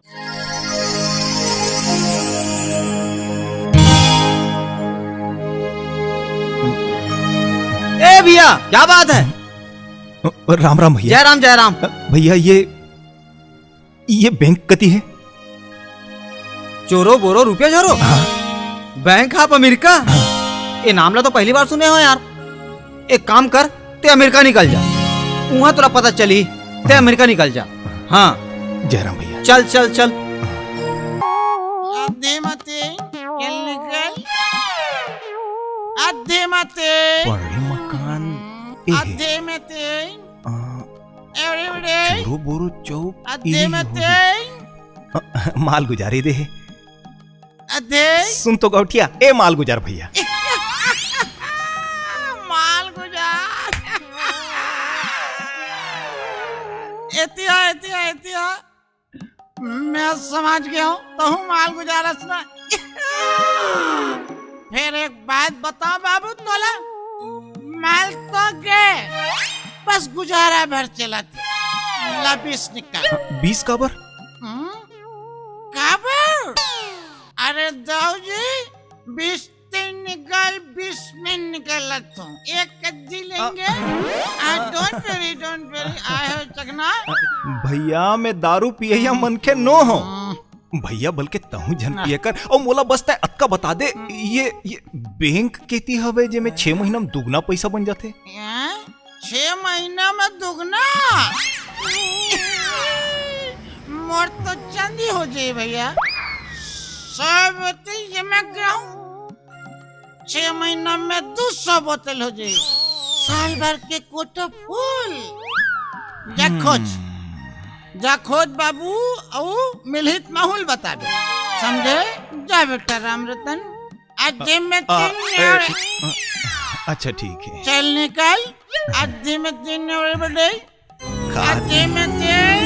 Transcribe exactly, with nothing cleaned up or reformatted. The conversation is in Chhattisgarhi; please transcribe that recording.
ए भैया, क्या बात है? राम राम भैया। जय राम, जय राम। भैया, ये ये बैंक कति हे? चोरो बोरो रुपया झोरो। हाँ। बैंक आप अमेरिका? हाँ। ये नाम ला तो पहली बार सुने हो यार। एक काम कर, ते अमेरिका निकल जा, उहाँ तोला पता चली। ते अमेरिका निकल जा। हाँ। जयराम भैया। चल, चल, चल। आधे मते, चल निकल। आधे मते। बड़े मकान ए हे। आधे मते। आ, अरे बड़े। चोरो बोरो चौक आधे इही मते। होही। आ, माल गुजारे दे हे। अधे। सुन तो गौठिया, ए माल गुजार भैया। माल गुजार। एतिया, एतिया, एतिया। मैं समझ गया हूँ, तहूँ माल गुजारस ना। फिर एक बात बताओ बाबू तोला, माल तो गे, बस गुजारा भर चलत हे। ला बीस निकाल। बीस काबर? हम्म? काबर? अरे दाऊ जी, बीस तीन निकल, बीस में निकलत हूँ। एक कद्दी लेंगे। आ, don't worry, don't worry, आए हो चकना। भैया, मैं दारू पियैया मनखे नो हो। हम्म। भैया, बल्कि तहूँ झन पिए कर। अउ मोला बस तैं अतका बता दे, ये, ये बैंक केती हवे, जेमे छह महीना में दुगना पैसा बन जाथे? हैं? छह महीना में दुगना? मोर तो चंदी हो जाए भैया। सौ बोतल जमा कराऊं, छह महीना में दो सौ बोतल हो जाए, साल भर के कोटा फुल। जा खोज, जा खोज बाबू, अउ मिलही त माहूल बता दे, समझे? जा बेटा राम रतन। आधे में आ, तीन ए, न्योड़े। आ, अच्छा, ठीक है। चल निकल, आधे में तीन न्योड़े बड़े। आधे में तीन।